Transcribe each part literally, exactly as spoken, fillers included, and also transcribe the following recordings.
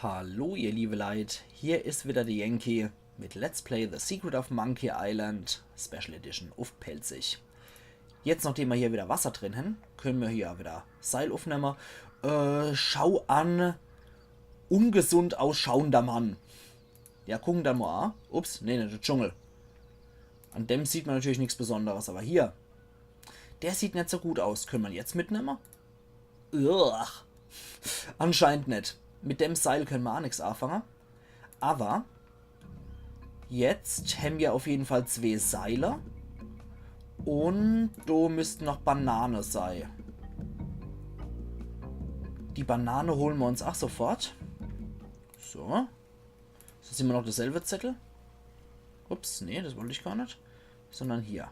Hallo ihr liebe Leit, hier is wieder de Yankee mit Let's Play The Secret of Monkey Island Special Edition uff Pälzisch. Jetzt, nachdem mer hier wieder Wasser drin hän, könne mer hier wieder Seil uffnemme. Äh, schau an, ungesund ausschauender Mann. Ja, gucken dann mol a. Ups, nee, net de Dschungel. An dem sieht mer natürlich nix Besonderes, awwer hier, der sieht net so gut aus. Könne mer'n jetzt mitnemme? Uah. Anscheinend net. Mit dem Seil könne mer a nix afange. Awwer jetzt hän mer uff jeden Fall zwee Seile. Un do müssten noch Banane sei. Die Banane hole mer uns a sofort. So. Is des immer noch derselbe Zettel? Ups, nee, des wollt ich gar net. Sondern hier.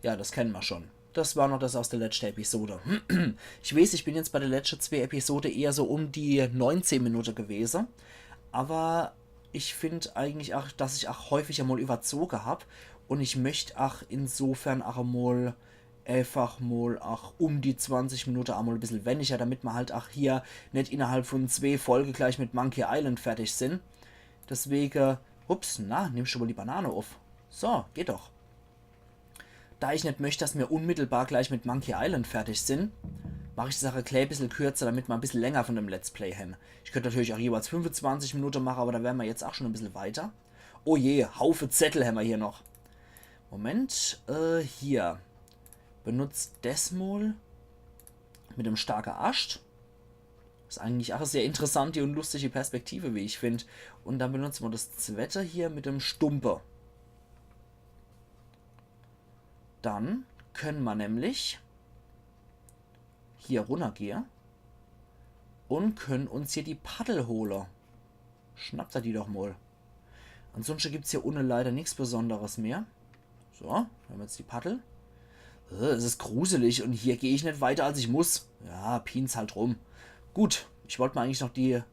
Ja, des kenne mer schon. Des war noch des aus de letschte Episode. Ich weeß, ich bin jetzt bei de letschte zwee Episode eher so um die neunzehn Minute gewese. Awwer ich find eigentlich a, dass ich a häufig emol iwwerzoge hab. Un ich möcht a insofern a emol äfach mol a um die zwanzig Minute emol e bissel wenniger, damit mer halt a hier net innerhalb vun zwee Folge gleich mit Monkey Island fertig sin. Deswege, ups, na, nimm schon mol die Banane uff. So, geht doch. Da ich net möcht, dass mer unmittelbar gleich mit Monkey Island fertig sin, mach ich die Sach e klä bissel kürzer, damit mer e bissel länger vun dem Let's Play hän. Ich könnt natürlich a jeweils fünfezwanzig Minute mache, awwer do wäre mer jetzt a schon e bissel weiter. Oh je, Haufe Zettel hämmer hier noch. Moment, äh, hier. Benutzt des mol mit dem starke Ascht. Is eigentlich a e sehr interessante un lustige Perspektive, wie ich find. Un dann benutze mer des zwette hier mit dem Stumpe. Dann könne mer nämlich hier runnergehe un könne uns hier die Paddel hole. Schnappt er die doch mol. Ansunschte gibt's hier unne leider nix Besonderes mehr. So, hämmer jetzt die Paddel. Äh, es is gruselig un hier geh ich net weiter, als ich muss. Ja, pienz halt rum. Gut, ich wollt mer eigentlich noch die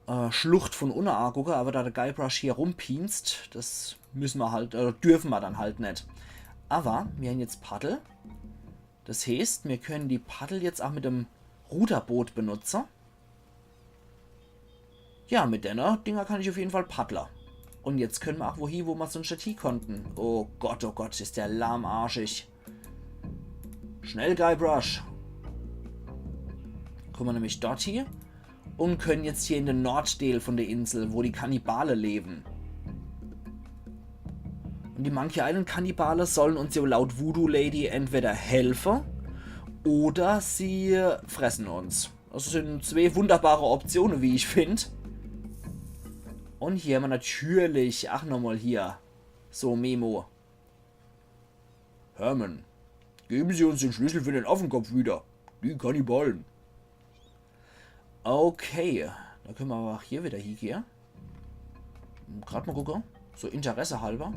äh, Schlucht vun unne agucke, awwer da de Guybrush hier rumpienzt, des müsse mer halt, äh, dürfe mer dann halt net. Awwer mir hän jetzt Paddel. Des heeßt, mir könne die Paddel jetzt a mit dem Ruderboot benutze. Ja, mit denne Dinger kann ich uff jeden Fall paddle. Un jetzt könne mer a wohie, wo mer sunscht net hie konnten. Oh Gott, oh Gott, is der lahmarschig. Schnell, Guybrush. Komme mer nämlich dort hie un könne jetzt hier in de Norddeel vun de Insel, wo die Kannibale lewe. Un die Monkey Island Kannibale solle uns jo laut Voodoo Lady entweder helfe oder sie fresse uns. Des sin zwee wunderbare Optione, wie ich find. Un hier hämmer natürlich, ach, nochmol hier. So, Memo. Herman, geben Sie uns den Schlüssel für den Affenkopf wieder. Die Kannibalen. Okay, do könne mer awwer a hier wieder hiegehe. Grad mol gucke. So interessehalber.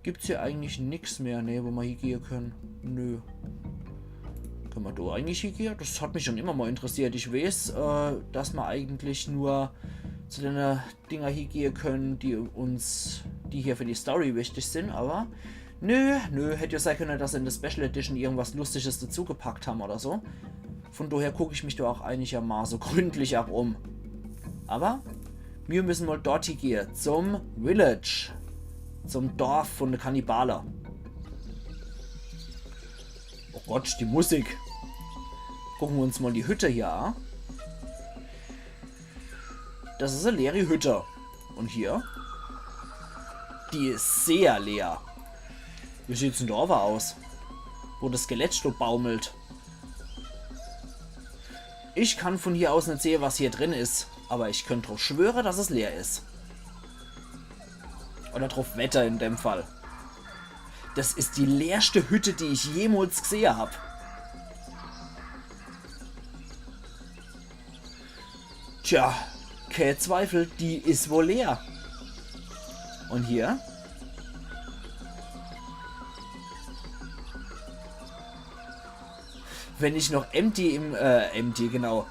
Gibt's hier eigentlich nix mehr, ne, wo mer hiegehe könne? Nö. Könne mer do eigentlich hiegehe? Des hat mich schon immer mol interessiert. Ich weeß, äh, dass mer eigentlich nur zu denne Dinger hiegehe könne, die uns, die hier für die Story wichtig sin, awwer nö, nö, hätt jo sei könne, dass se in de Special Edition irgendwas Lustiges dazugepackt hämmer oder so. Vun doher guck ich mich do a einigermaße gründlich a um. Awwer mir müsse mol dort hiegehe, zum Village, zum Dorf vun de Kannibale. Oh Gott, die Musik. Gucke mer uns mol die Hütte hier a. Des is e leere Hütte. Un hier? Die is sehr leer. Wie sieht's denn do awwer aus? Wo des Skelett do baumelt. Ich kann vun hier aus net sehe, was hier drin is, awwer ich könnt druff schwöre, dass es leer is. Oder druff wette in dem Fall. Des is die leerschte Hütte, die ich jemols gsehe hab. Tja, kä Zweifel, die is wohl leer. Un hier? Wenn ich noch empty im, äh, empty, genau.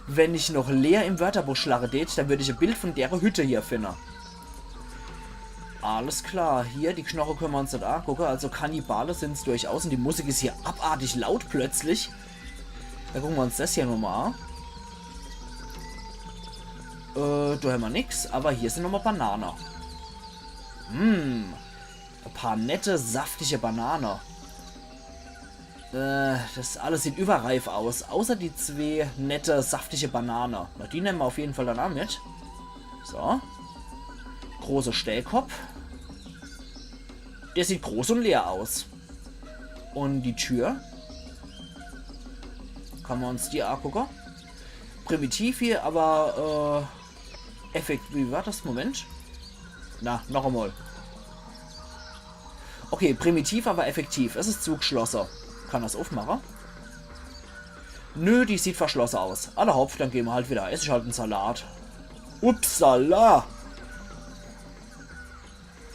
Wenn ich noch leer im Wörterbuch schlache tät, dann würd ich e Bild vun dere Hütte hier finne. Alles klar, hier, die Knoche könne mer uns net agucke. Also Kannibale sin's durchaus. Un die Musik is hier abartig laut plötzlich. Do gucke mer uns des hier nochmol a. Äh, do hämmer nix, awwer hier sin nochmol Banane. Hm, e paar nette, saftige Banane. Äh, das alles sieht überreif aus, außer die zwee nette, saftige Banane. Na, die nemme mer uff jeden Fall dann aa mit. So. Großer Stählkopp. Der sieht groß un leer aus. Un die Tür. Kann mer uns die aagucke? Primitiv hier, awwer, äh, effekt-, wie war das? Moment. Na, noch emol. Okay, primitiv, awwer effektiv. Es is zugschlosse. Kann das uffmache? Nö, die sieht verschlosse aus. Alla hopp, dann gehn mer halt widder. Ess ich halt en Salat. Upsala!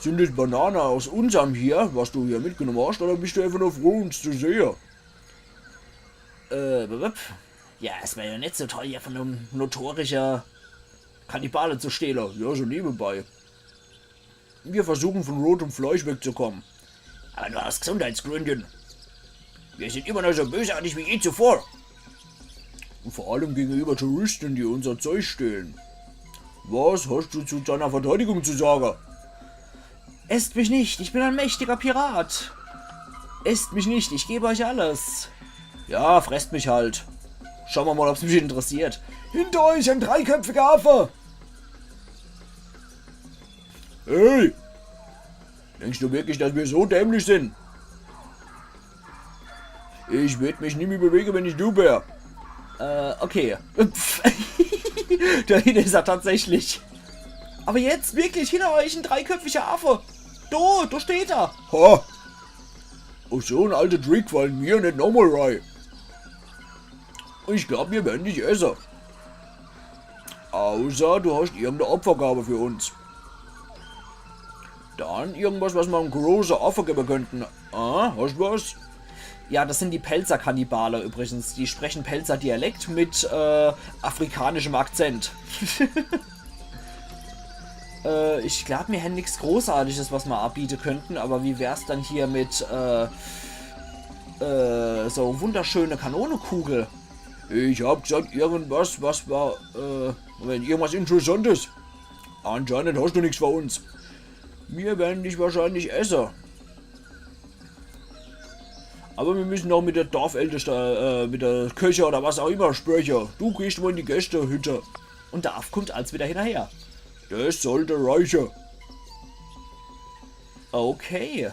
Sin des Banane aus unserm hier, was du hier mitgenomme hascht, oder bischt du äfach nur froh, uns zu sehe? Äh, b- b- ja, es wär jo net so toll, hier vun em notorische Kannibale zu stehle. Ja, so niewebei. Mir versuche, vun rotem Fleisch wegzukomme. Awwer nur aus Gesundheitsgründe. Mir sin immer noch so bösartig wie je zuvor. Un vor allem gegenüber Touriste, die unser Zeug stehle. Was hascht du zu deiner Verteidigung zu sage? Esst mich nicht, ich bin ein mächtiger Pirat. Esst mich nicht, ich gebe euch alles. Ja, fresst mich halt. Schaue mer mol, ob's mich interessiert. Hinter euch ein dreiköpfiger Affe! Hey! Denkscht du wirklich, dass mir so dämlich sin? Ich würd mich nimmi bewege, wenn ich du wär. Äh, okay. Pff. Do hinne is er tatsächlich. Awwer jetzt wirklich hinner euch en dreiköpfiger Affe. Do, do steht er. Ha! Uff so en alte Trick falle mir net nochmol rei. Ich glaab, mir werre dich esse. Außer du hascht irgend e Opfergabe für uns. Dann irgendwas, was mer em große Affe gewwe kennte. Ah, hascht was? Ja, das sin die Pälzer Kannibale übrigens. Die spreche Pälzer Dialekt mit, äh, afrikanischem Akzent. Äh, ich glaab, mir hänn nix Großartiges, was mer abiete kennte, awwer wie wär's dann hier mit, äh, äh, so wunderschöne Kanonekugel? Ich hab gesagt, irgendwas, was mer, äh, Moment, irgendwas Interessantes. Anscheinend hascht du nix für uns. Mir werre dich wahrscheinlich esse. Awwer mir misse noch mit de Dorfälteste, äh, mit de Köche oder was aa immer spreche. Du gehscht mol in die Gäschtehütte. Un de Aff kummt als widder hinnerher. Des sollt reiche. Okay.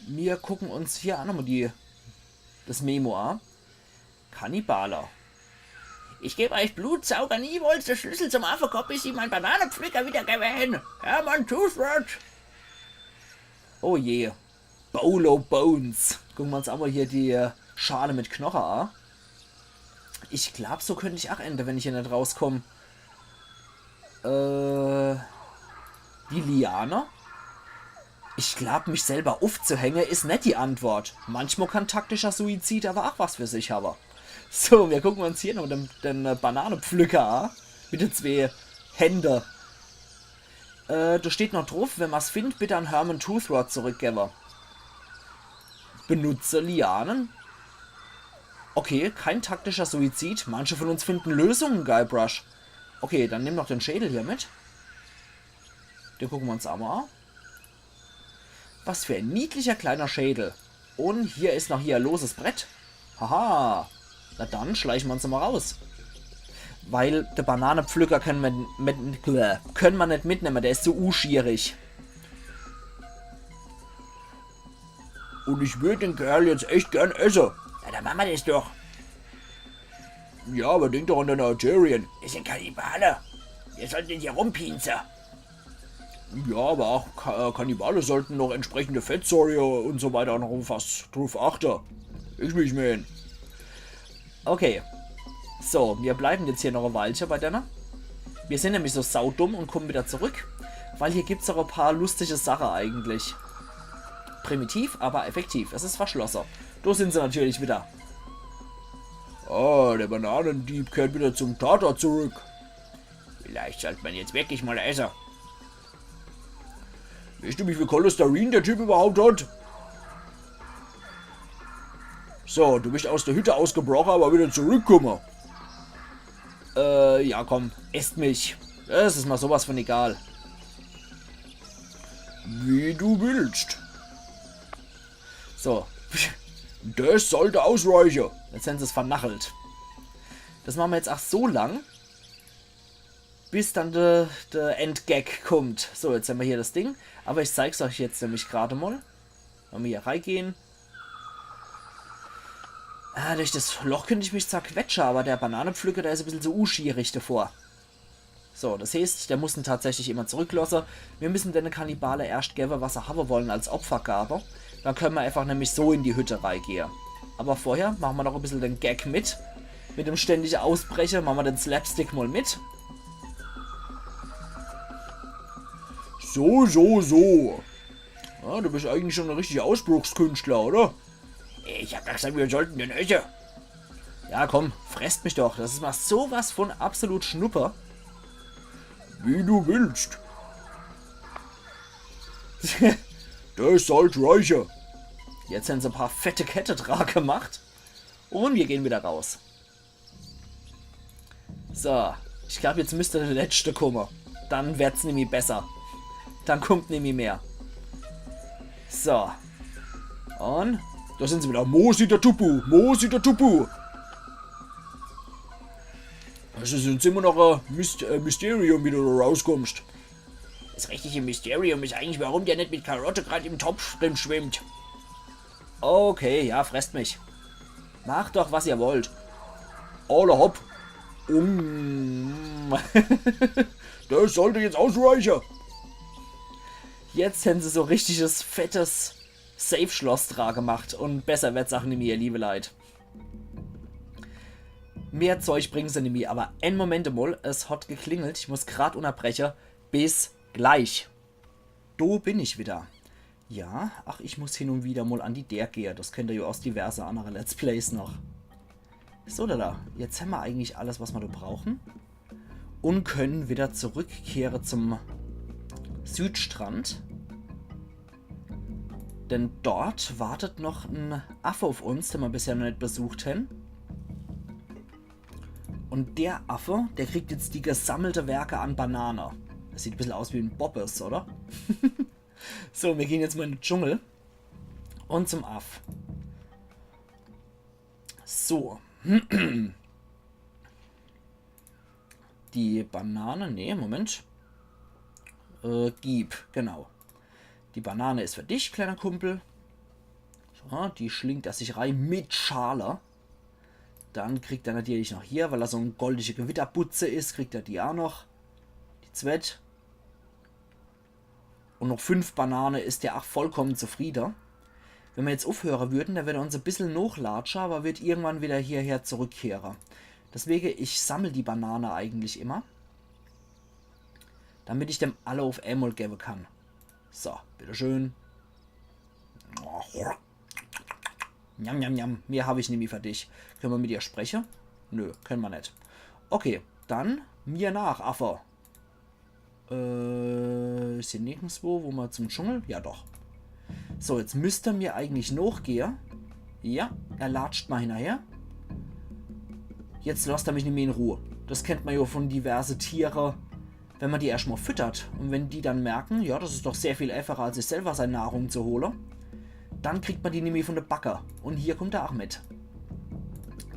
Mir gucken uns hier aa nochmol die, das Memo aa. Kannibale. Ich geb euch Blutsauger niemals de Schlüssel zum Affekopp, bis sie mein Bananepflücker widdergewwe hen. Hermann Toothwort. Oh je. Bolo Bones. Gucke mer uns awwer hier die, äh, Schale mit Knoche aa. Ich glaab, so könnt ich aa ende, wenn ich hier net rauskomm. Äh, die Liane? Ich glaab, mich selwer uffzuhänge is net die Antwort. Manchmol kann taktischer Suizid awwer aa was für sich hawwe. So, mir gucken uns hier noch den, den, äh, Bananepflücker aa. Mit de zwee Hände. Äh, do steht noch druff, wenn mer's findt, bitte an Herman Toothwort zurückgewwe. Benutze Lianen. Okay, kein taktischer Suizid. Manche von uns finden Lösungen, Guybrush. Okay, dann nimm noch den Schädel hier mit. Den gucken mer uns aa mol aa. Was für ein niedlicher kleiner Schädel. Un hier is noch hier e loses Brett. Haha. Na dann, schleiche mer uns mol raus. Weil de Bananepflücker könne mer mit, mit, könne mer net mitnemme, der is zu uschierig. Un ich würd den Kerl jetzt echt gern esse. Na, dann mache mer des doch. Ja, awwer denk doch an deine Arterien. Mir sin Kannibale. Mir sollten net hier rumpienze. Ja, awwer aa Ka äh, Kannibale sollten noch entsprechende Fettsäure un so weiter noch uff was druff achte. Ich mich meen. Okay. So, mir bleiwen jetzt hier noch e Weilche bei denne. Mir sin nämlich so saudumm un kummen widder zurück, weil hier gibt's aa e paar lustige Sache eigentlich. Primitiv, awwer effektiv. Es is verschlosse. Do sin se natürlich widder. Ah, de Bananendieb kehrt widder zum Tatort zurück. Vielleicht sollt mer jetzt wirklich mol esse. Weescht du, wie viel Cholesterin der Typ iwwerhaupt hat? So, du bischt aus de Hütt ausgebroche, awwer widder zurückkumme. Äh, ja komm, esst mich. Es is ma sowas von egal. Wie du willst. So. Des sollt ausreiche. Jetzt hän se's vernachelt. Des mache ma jetzt ach so lang, bis dann de, de Endgag kummt. So, jetzt hän ma hier des Ding. Awwer ich zeig's eich jetzt nämlich grad mol. Wenn ma hier reigehe. Ah, durch des Loch könnt ich mich zwar quetsche, awwer de Bananepflücker, der is e bissel zu uschierig devor. So, des heeßt, der muss en tatsächlich immer zurücklosse. Mir müsse denne Kannibale erscht gewwe, was se hawwe wolle als Opfergabe. Dann könne ma einfach nämlich so in die Hütte reigehe. Awwer vorher mache ma noch e bissel de Gag mit. Mit dem ständige Ausbreche mache ma de Slapstick mol mit. So, so, so. Ja, du bisch eigentlich schon e richtiger Ausbruchskünstler, oder? Ich hab doch gesagt, mir sollten den esse. Ja, komm, fresst mich doch. Des is ma sowas von absolut Schnuppe. Wie du willst. Des sollt reiche. Jetzt hän se e paar fette Kette dra gemacht. Un mir gehn wieder raus. So, ich glaab, jetzt müsst de Letschte kumme. Dann werd's nimmi besser. Dann kummt nimmi mehr. So. Un do sin se wieder. Mosi der Tupu, Mosi der Tupu. Des is jetzt immer noch e Myst äh, Mysterium, wie du do rauskommst. Des richtige Mysterium is eigentlich, warum der net mit Karotte grad im Topf drin schwimmt. Okay, ja, fresst mich. Macht doch, was ihr wollt. Alla hopp. Um. Des sollt jetzt ausreiche. Jetzt hän se so richtiges, fettes Safe-Schloss dra gemacht. Un besser werd's ach nimmi, ihr liewe Leit. Mehr Zeug bringe se nimmi, awwer en Moment mol, es hot geklingelt. Ich muss grad unnerbreche. Bis gleich. Do bin ich wieder. Ja, ach, ich muss hin un wieder mol an die Deer gehe. Des kennt er jo aus diverse annere Let's Plays noch. So, do, do. Jetzt hän ma eigentlich alles, was ma do brauche. Un könne wieder zurückkehre zum Südstrand. Denn dort wartet noch en Affe uff uns, den ma bisher noch net besucht hän. Un der Affe, der kriegt jetzt die gesammelte Werke an Banane. Des sieht e bissel aus wie en Boppes, oder? So, mir gehn jetzt mol in de Dschungel. Un zum Aff. So. Die Banane, nee, Moment. Äh, gib, genau. Die Banane is für dich, kleiner Kumpel. So, die schlingt er sich rei mit Schale. Dann kriegt er natürlich noch hier, weil er so e goldige Gewitterbutze is, kriegt er die ach noch. Die zwett. Un noch fünf Banane is der ach vollkommen zufriede. Wenn ma jetzt uffhöre würden, dann würd er uns e bissel nochlatsche, awwer würd irgendwann wieder hierher zurückkehre. Deswege, ich sammel die Banane eigentlich immer, damit ich dem alle uff emol gewwe kann. So, bitteschön. Njam, njam, njam. Mehr hab ich nimmi für dich. Könne ma mit dir spreche? Nö, könne ma net. Okay, dann mir nach, Affe. Äh, is hier nirgendswo, wo ma zum Dschungel? Ja, doch. So, jetzt müsst er mir eigentlich nochgehe. Ja, er latscht ma hinnerher. Jetzt losst er mich nimmi in Ruh. Des kennt ma jo von diverse Tiere, wenn ma die erscht mol füttert. Un wenn die dann merken, ja, des is doch sehr viel äfacher, als sich selwer sei Nahrung zu hole, dann kriegt ma die nimmi von de Backe. Un hier kummt er ach mit.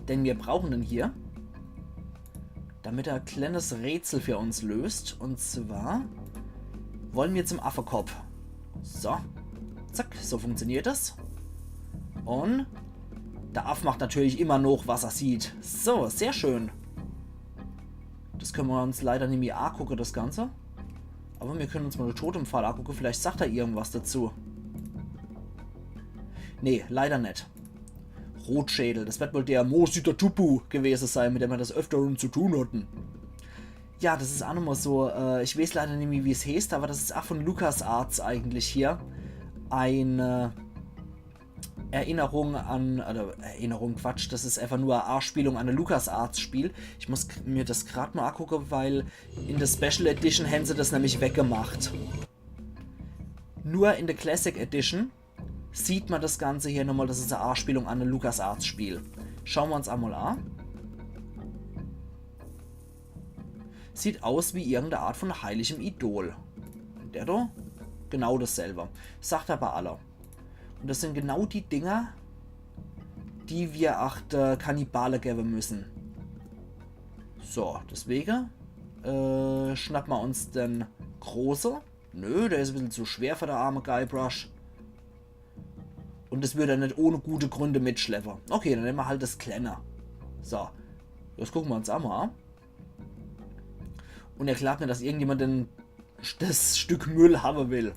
Denn mir brauchen den hier, damit er e kleines Rätsel für uns löst. Un zwar wolle mir zum Affekopp. So. Zack, so funktioniert des. Un der Aff macht natürlich immer noch, was er sieht. So, sehr schön. Des könne ma uns leider nimmi agucke, des Ganze. Awwer mir könne uns mol de Totempfahl agucke, vielleicht sagt er irgendwas dazu. Nee, leider net. Rotschädel, des werd wohl der Mosi der Tupu gewese sei, mit dem ma des Öfteren zu tun hatten. Ja, des is ach nochmol so, äh, ich weeß leider nimmi, wie's heeßt, awwer des is ach von LucasArts eigentlich hier. Eine Erinnerung an, oder Erinnerung, Quatsch, des is äfach nur e Aaspielung an e LucasArts-Spiel. Ich muss k-, mir des grad mol agucke, weil in de Special Edition hän se des nämlich weggemacht. Nur in de Classic Edition sieht ma des Ganze hier nochmol, des is e Aaspielung an e LucasArts-Spiel. Schaue ma uns emol a. Sieht aus wie irgendeine Art von heiligem Idol. Der do? Genau dasselbe. Sagt er bei alle. Und das sind genau die Dinger, die wir acht äh, Kannibale geben müssen. So, deswegen äh, schnappen wir uns den große. Nö, der ist ein bisschen zu schwer für der arme Guybrush. Und das würde er nicht ohne gute Gründe mitschleppen. Okay, dann nehmen wir halt das kleine. So, das gucken wir uns einmal an. Und er glaubt nicht, dass irgendjemand den, das Stück Müll haben will.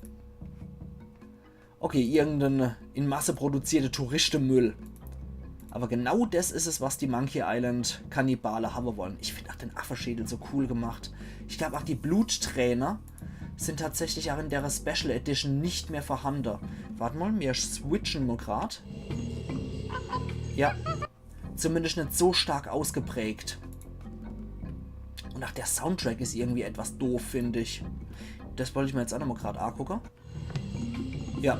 Okay, irgendein in Masse produzierter Touristenmüll. Aber genau das ist es, was die Monkey Island Kannibale haben wollen. Ich finde auch den Affenschädel so cool gemacht. Ich glaube auch die Blutträne sind tatsächlich auch in der Special Edition nicht mehr vorhanden. Warte mal, wir switchen mal grad. Ja, zumindest nicht so stark ausgeprägt. Und auch der Soundtrack ist irgendwie etwas doof, finde ich. Das wollte ich mir jetzt auch nochmal gerade angucken. Ja.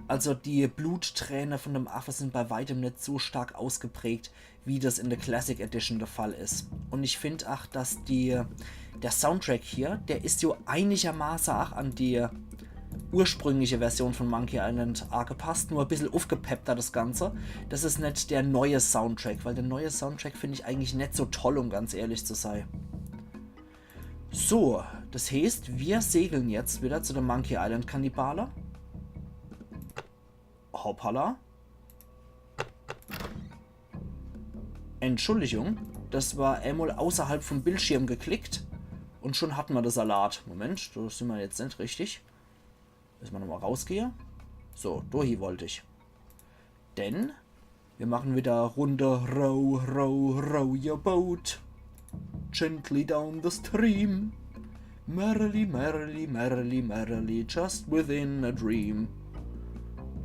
Also die Blutträne von dem Affe sind bei weitem nicht so stark ausgeprägt, wie das in der Classic Edition der Fall ist. Und ich finde auch, dass die, der Soundtrack hier, der ist ja einigermaßen auch an die ursprüngliche Version von Monkey Island angepasst, nur ein bisschen aufgepeppter das Ganze. Das ist nicht der neue Soundtrack, weil der neue Soundtrack finde ich eigentlich nicht so toll, um ganz ehrlich zu sein. So, das heißt, wir segeln jetzt wieder zu den Monkey Island Kannibale. Hoppala. Entschuldigung, das war einmal außerhalb vom Bildschirm geklickt und schon hatten wir den Salat. Moment, da sind wir jetzt nicht richtig. Müssen wir nochmal rausgehen. So, da hier wollte ich. Denn wir machen wieder Runde Row, Row, Row your boat. Gently down the stream. Merrily, merrily, merrily, merrily, just within a dream.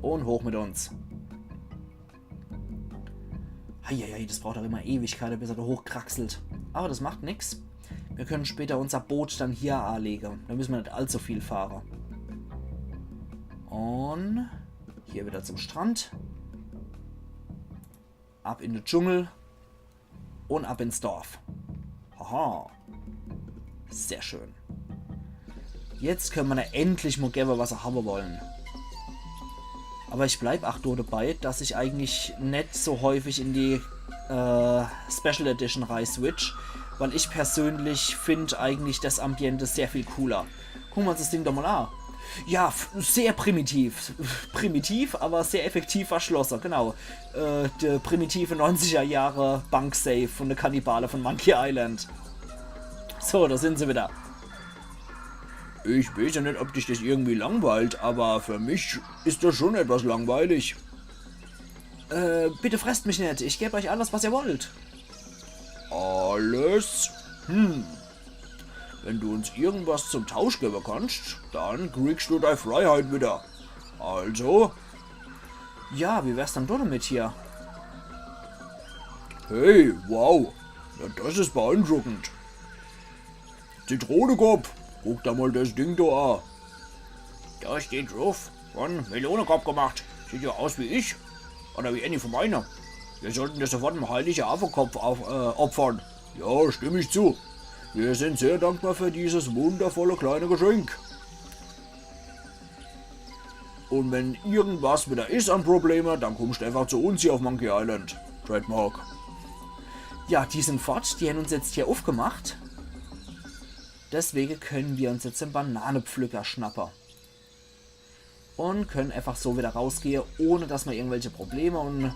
Und hoch mit uns. Eieiei, das braucht auch immer Ewigkeiten, bis er da hochkraxelt. Aber das macht nix. Wir können später unser Boot dann hier anlegen. Da müssen wir nicht allzu viel fahren. Und hier wieder zum Strand. Ab in den Dschungel. Und ab ins Dorf. Haha. Sehr schön. Jetzt können wir da endlich mal geben, was wir haben wollen. Aber ich bleib auch da dabei, dass ich eigentlich nicht so häufig in die äh, Special Edition rein switch, weil ich persönlich finde eigentlich das Ambiente sehr viel cooler. Gucken wir uns das Ding doch mal an. Ja, f- sehr primitiv. Primitiv, aber sehr effektiv verschlossen, genau. Äh, der primitive neunziger Jahre Banksafe von der Kannibale von Monkey Island. So, da sind sie wieder. Ich weiß ja nicht, ob dich das irgendwie langweilt, aber für mich ist das schon etwas langweilig. Äh, bitte fresst mich nicht. Ich gebe euch alles, was ihr wollt. Alles? Hm. Wenn du uns irgendwas zum Tausch geben kannst, dann kriegst du deine Freiheit wieder. Also? Ja, wie wär's dann damit hier? Hey, wow. Ja, das ist beeindruckend. Zitronekopf, guck dir mal das Ding da an. Da steht drauf, von Melonekopf gemacht. Sieht ja aus wie ich. Oder wie eine von meiner. Wir sollten das sofort dem heiligen Affekopf auf, äh, opfern. Ja, stimme ich zu. Wir sind sehr dankbar für dieses wundervolle kleine Geschenk. Und wenn irgendwas wieder is an Probleme, dann kommst du einfach zu uns hier auf Monkey Island. Trademark. Ja, die sind fort. Die haben uns jetzt hier aufgemacht. Deswegen können wir uns jetzt den Bananepflücker schnappen. Und können einfach so wieder rausgehen, ohne dass wir irgendwelche Probleme und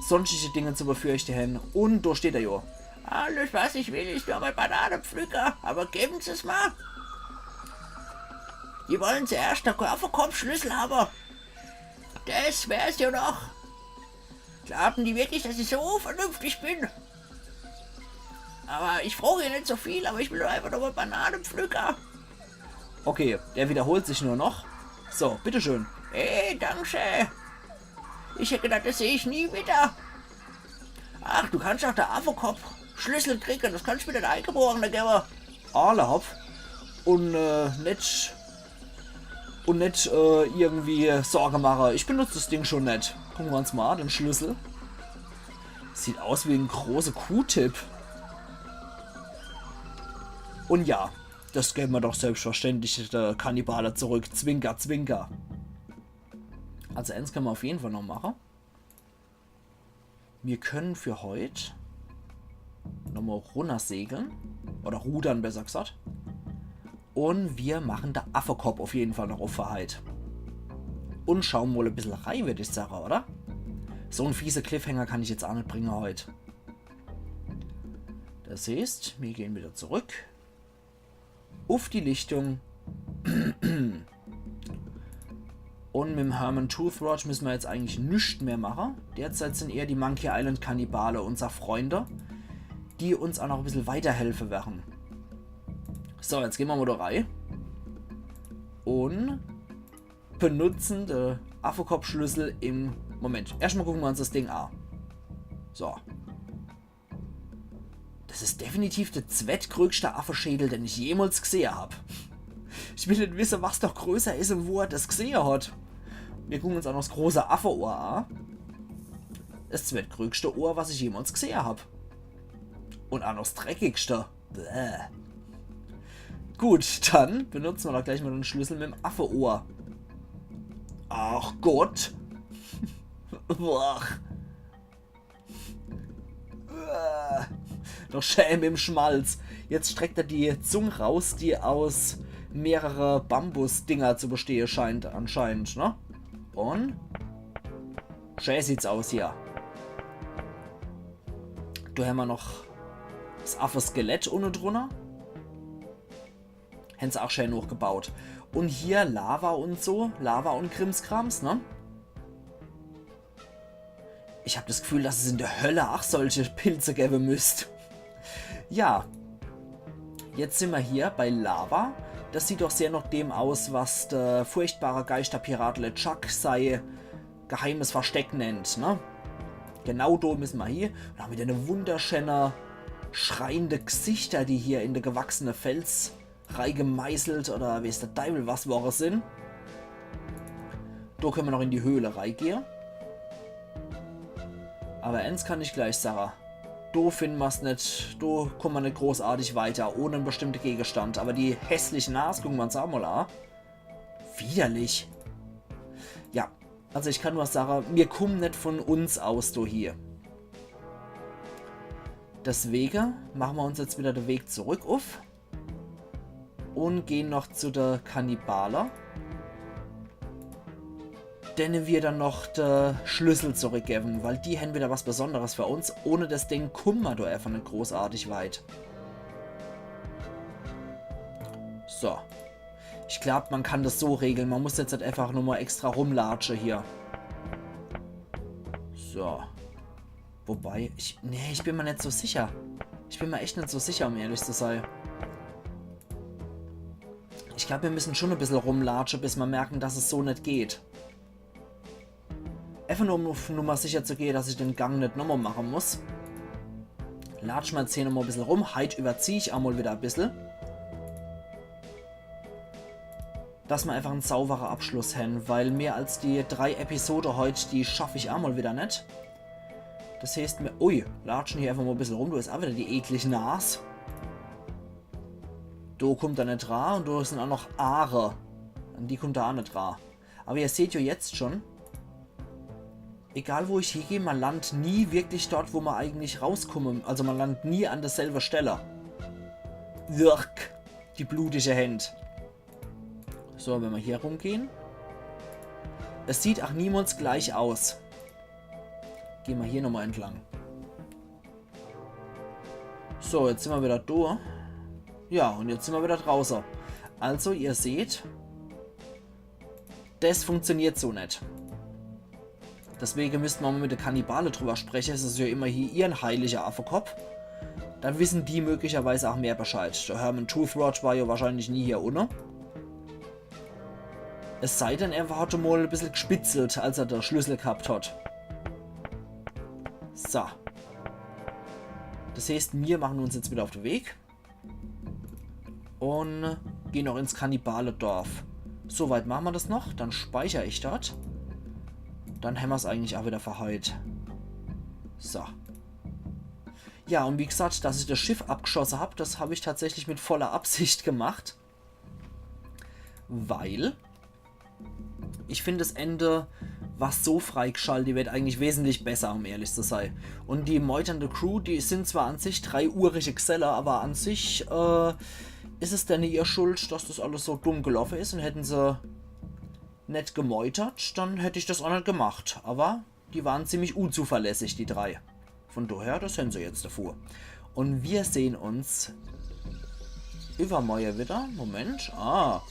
sonstige Dinge zu befürchten haben. Und da steht er ja. Alles, was ich will, ist nur mein Bananepflücker. Aber geben Sie's mal. Die wollen zuerst den Kopfschlüssel haben. Das wär's ja noch. Glauben die wirklich, dass ich so vernünftig bin? Aber ich frage ja nicht so viel, aber ich will doch einfach nur mal Bananepflücker. Okay, der wiederholt sich nur noch. So, bitteschön. Hey, danke schön. Ich hätte gedacht, das sehe ich nie wieder. Ach, du kannst auch der Affekopf Schlüssel kriegen. Das kannst du mir den Eingeborenen geben. Alla hopp. Und äh, nicht und nicht äh, irgendwie Sorge mache. Ich benutze das Ding schon nicht. Gucken wir uns mal den Schlüssel. Sieht aus wie ein großer Q-Tip. Un ja, das gewwe mer doch selbstverständlich de Kannibale zurück. Zwinker, zwinker. Also eins kenne mer uff jeden Fall noch mache. Mir kenne für heut nochmol runnersegle. Oder rudere, besser gesagt. Un mir mache de Affekopp uff jeden Fall noch uff für heit. Un schaue mol e bissel rei, würd ich sage, oder? So en fiese Cliffhanger kann ich jetzt ach net bringe heut. Das heeßt, mir gehn wieder zurück. Uff die Lichtung. Un mit'm Herman Toothrot müsse mer jetzt eigentlich nix mehr mache. Derzeit sin eher die Monkey Island Kannibale unser Freunde, die uns ach noch e bissel weiterhelfe werre. So, jetzt gehn mer mol do rei. Un benutze de Affekoppschlüssel im Moment. Erschtmol gucke mer uns das Ding a. So. Das is definitiv de zwettgrößte Affeschädel, den ich jemols gsehe hab. Ich will net wisse, was doch größer is un wo er das gsehe hat. Mir gucke uns ach noch das große Affeohr a. Das zwettgrößte Ohr, was ich jemols gsehe hab. Un ach noch das dreckigste. Bäh. Gut, dann benutze mer doch gleich mol de Schlüssel mit'm Affeohr. Ach Gott. Boah. Äh, noch schää im Schmalz. Jetzt streckt er die Zung raus, die aus mehrere Bambusdinger zu bestehe scheint, anscheinend, ne? Un schää sieht's aus hier. Do hämmer noch das Affeskelett unne drunner. Hänn se ach schää nochgebaut. Un hier Lava un so, Lava un Krimskrams, ne? Ich hab das Gefühl, dass es in der Hölle ach solche Pilze gewwe müsst. Ja. Jetzt sin mer hier bei Lava. Das sieht doch sehr noch dem aus, was der furchtbare Geischterpirat LeChuck sei geheimes Versteck nennt, ne? Genau do müsse mer hie. Un ach mit dene wunderschäne, schreiende Gsichter, die hier in de gewachsene Fels reigemeißelt oder weeß de Deiwel was worre sin. Do kenne mer noch in die Höhle reigehe. Awwer ens kann ich gleich sage, do finne mer's net, do kumme mer net großartig weiter, ohne en bestimmte Gegenstand. Awwer die hässlich Nas gucke mer uns ach mol a. Widerlich. Ja, also ich kann nur sage, mir kumme net von uns aus do hie. Deswege mache mer uns jetzt wieder de Weg zurück uff un gehn noch zu de Kannibale, denne mer dann noch de Schlüssel zurückgewwe, weil die hänn wieder was Besonderes für uns. Ohne das Ding kumme mer do einfach net großartig weit. So. Ich glaab, mer kann das so regle. Mer muss jetzt halt einfach nur mol extra rumlatsche hier. So. Wobei, ich, nee, ich bin mer net so sicher. Ich bin mer echt net so sicher, um ehrlich zu sei. Ich glaab, mer müsse schon e bissel rumlatsche, bis mer merke, dass es so net geht. Einfach nur, um uff Nummer sicher zu gehe, dass ich de Gang net nochmol mache muss. Latsche mer jetzt hier nochmol e bissel rum. Heit überzieh ich ach mol wieder e bissel. Dass mer einfach en saubere Abschluss hänn, weil mehr als die drei Episode heit, die schaff ich ach mol wieder net. Das heeßt mer, ui, latsche mer hier einfach mol e bissel rum, do is ach wieder die eklig Nas. Do kummt er net ra un do sin ach noch Aare. An die kummt er ach net ra. Awwer ihr seht jo jetzt schon, egal wo ich hiegeh, mer landt nie wirklich dort, wo mer eigentlich rauskumme. Also mer landt nie an derselbe Stelle. Wirk. Die blutige Händ. So, wenn mer hier rumgehn. Es sieht ach niemals gleich aus. Gehn mer hier nochmol entlang. So, jetzt sin mer wieder do. Ja, un jetzt sin mer wieder drauße. Also, ihr seht, das funktioniert so net. Deswege müsste mer mol mit de Kannibale drüber spreche. Es is jo immerhin ihr heiliger Affekopp. Dann wissen die möglicherweise ach mehr Bescheid. De Herman Toothrot war jo wahrscheinlich nie hier unne. Es sei denn, er hat mol e bissel gspitzelt, als er de Schlüssel ghabt hat. So. Das heeßt, mir mache uns jetzt wieder uff de Weg. Un gehn noch ins Kannibaledorf. So weit mache mer das noch. Dann speicher ich dort. Dann hämmer's eigentlich ach wieder für heit. So. Ja, und wie gesagt, dass ich das Schiff abgeschosse hab, das hab ich tatsächlich mit voller Absicht gemacht. Weil ich find das Ende, was so freigeschaltet wird, eigentlich wesentlich besser, um ehrlich zu sein. Und die meuternde Crew, die sind zwar an sich drei urige Geselle, aber an sich äh, is es denne ihr Schuld, dass das alles so dumm gelaufe is. Und hätten se net gemeutert, dann hätt ich das auch net gemacht. Aber die waren ziemlich unzuverlässig, die drei. Von daher, das hän se jetzt davor. Und wir sehen uns übermorje wieder. Moment. Ah.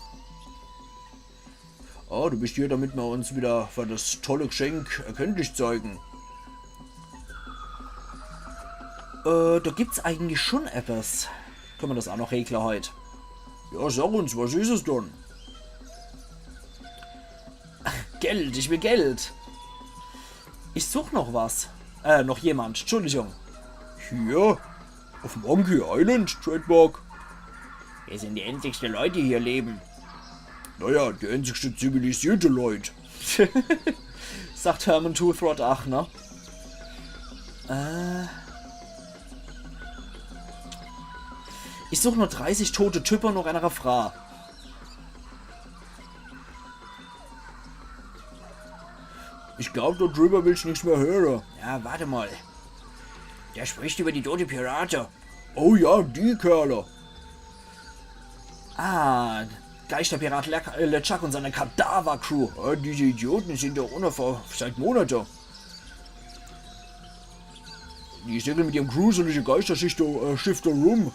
Oh, du bist hier, damit wir uns wieder für das tolle Geschenk erkenntlich zeigen. Äh, da gibt's eigentlich schon etwas. Können wir das auch noch regle heut? Ja, sag uns, was is es dann? Geld, ich will Geld. Ich such noch was. Äh, noch jemand, Entschuldigung. Hier? Auf Monkey Island, Trademark? Wir sind die einzigste Leute, die hier leben. Naja, die einzigste zivilisierte Leute. Sagt Herman Toothrot, ach, ne? Äh. Ich such nur dreißig tote Typen und noch einer Frau. Ich glaub, do drüber will ich nix mehr höre. Ja, warte mal. Der spricht über die tote Pirate. Oh ja, die Kerle. Ah, Geisterpirat Le äh, LeChuck und seine Kadaver-Crew. Ja, diese Idioten sind doch unter seit Monate. Die segeln mit ihrem gruselige Geisterschiff do, äh, Schiff do rum.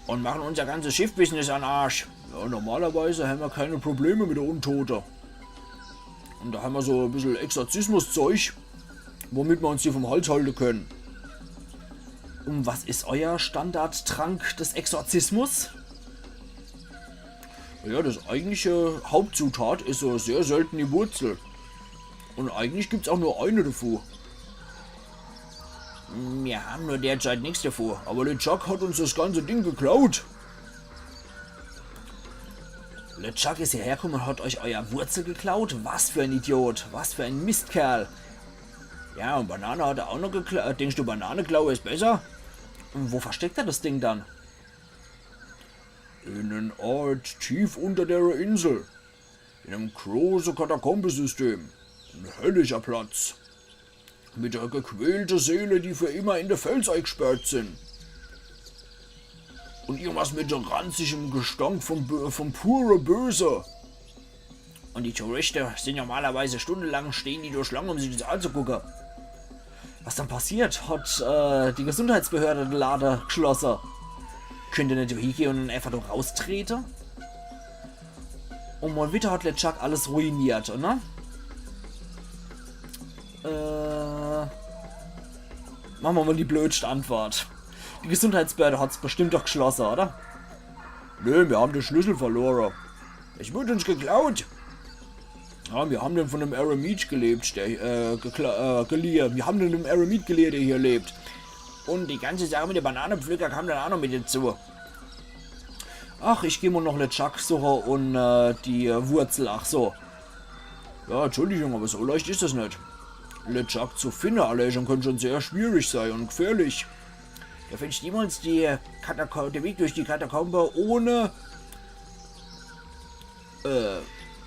Und machen unser ganzes Schiff-Business an Arsch. Ja, normalerweise haben wir keine Probleme mit der Untote. Und da haben wir so ein bisschen Exorzismus-Zeug, womit wir uns die vom Hals halten können. Und was ist euer Standardtrank des Exorzismus? Ja, das eigentliche Hauptzutat ist so sehr selten die Wurzel. Und eigentlich gibt's auch nur eine davon. Wir haben nur derzeit nichts davon, aber LeChuck hat uns das ganze Ding geklaut. LeChuck ist hierher gekommen und hat euch euer Wurzel geklaut? Was für ein Idiot, was für ein Mistkerl. Ja, und Banane hat er auch noch geklaut. Denkst du, Banane klaue ist besser? Und wo versteckt er das Ding dann? In einem Ort tief unter der Insel. In einem großen Katakombensystem. Ein höllischer Platz. Mit der gequälte Seele, die für immer in der Fels eingesperrt sind. Und irgendwas mit ranzigem Gestank vom, Bö- vom pure Böse. Und die Touristen sind normalerweise stundenlang stehen die da Schlange, um sich das anzugucken. Was dann passiert? Hat äh, die Gesundheitsbehörde den Laden geschlossen? Könnt ihr nicht hingehen und einfach da raustreten? Und mal wieder hat LeChuck alles ruiniert, oder? Äh, machen wir mal die blödste Antwort. Die Gesundheitsbehörde hat's bestimmt doch geschlossen, oder? Nee, wir haben den Schlüssel verloren. Es wurde uns geklaut. Ja, wir haben den von einem Eremit gelebt, der, äh, gekla äh, geliehen. Wir haben den einem Eremit geliehen, der hier lebt. Und die ganze Sache mit dem Bananenpflücker kam dann auch noch mit dazu. Ach, ich geh mal noch LeChuck suchen und äh, die Wurzel, ach so. Ja, Entschuldigung, aber so leicht ist das nicht. LeChuck zu finden, allein schon, kann schon sehr schwierig sein und gefährlich. Du findest niemals die Katako den Weg durch die Katakombe ohne... Äh,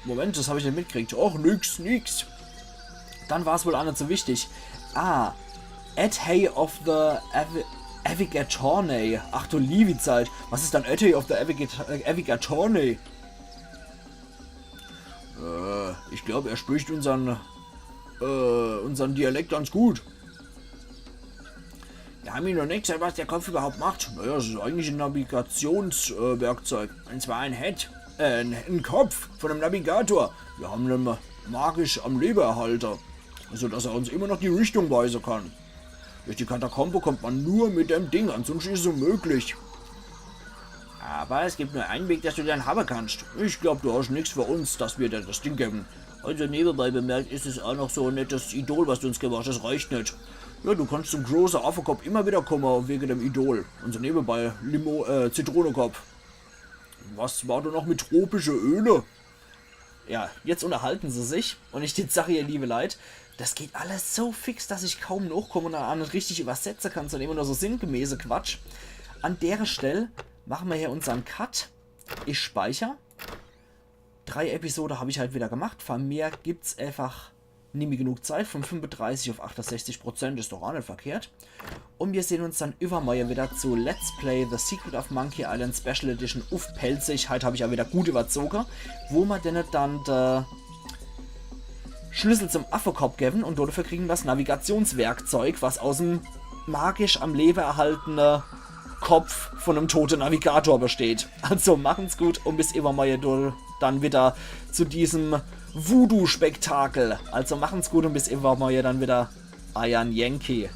Moment, das habe ich nicht mitgekriegt. Och, nix, nix. Dann war's wohl auch nicht so wichtig. Ah, Ethay of the Avi- Avigattornay. Ach du liebe Zeit. Was ist dann Ethay of the Avigat- äh, Avigattornay? Äh, ich glaube, er spricht unseren, äh, unseren Dialekt ganz gut. Wir haben ihm noch nicht gesagt, was der Kopf überhaupt macht. Naja, es ist eigentlich ein Navigationswerkzeug. Äh, Werkzeug. Und zwar ein Head, äh, ein, ein Kopf von einem Navigator. Wir haben ihn magisch am Leben erhalten, sodass er uns immer noch die Richtung weisen kann. Durch die Katakombe kommt man nur mit dem Ding, ansonsten ist es unmöglich. Aber es gibt nur einen Weg, dass du den haben kannst. Ich glaube, du hast nichts für uns, dass wir dir das Ding geben. Also nebenbei bemerkt, ist es auch noch so ein nettes Idol, was du uns gemacht hast. Das reicht nicht. Ja, du kannst zum großen Affenkopf immer wieder kommen wegen dem Idol. Und so nebenbei Limo äh, Zitronekopf. Was war da noch mit tropische Öle? Ja, jetzt unterhalten sie sich. Und ich die Sache, ihr liebe Leid. Das geht alles so fix, dass ich kaum nochkomm un dann aa net richtig übersetze kann, sondern immer nur so sinngemäße Quatsch. An dere Stell mache mer hier unsern Cut. Ich speicher. Drei Episode hab ich halt wieder gemacht. Von mir gibt's einfach nimmi genug Zeit. Von fünfunddreißig auf achtundsechzig Prozent is doch aa net verkehrt. Un mir sehn uns dann iwwermorje wieder zu Let's Play The Secret of Monkey Island Special Edition uff Pälzisch. Heit hab ich aa wieder gut überzoge, wo mer denne dann de Schlüssel zum Affekopp gewen un dodefür kriegen das Navigationswerkzeug, was aus'm magisch am Lewe erhaltene Kopf von em tote Navigator besteht. Also machen's gut un bis iwwermorje do dann wieder zu diesem Voodoo-Spektakel. Also machen's gut un bis iwwermorje dann wieder. Eiern Yankee.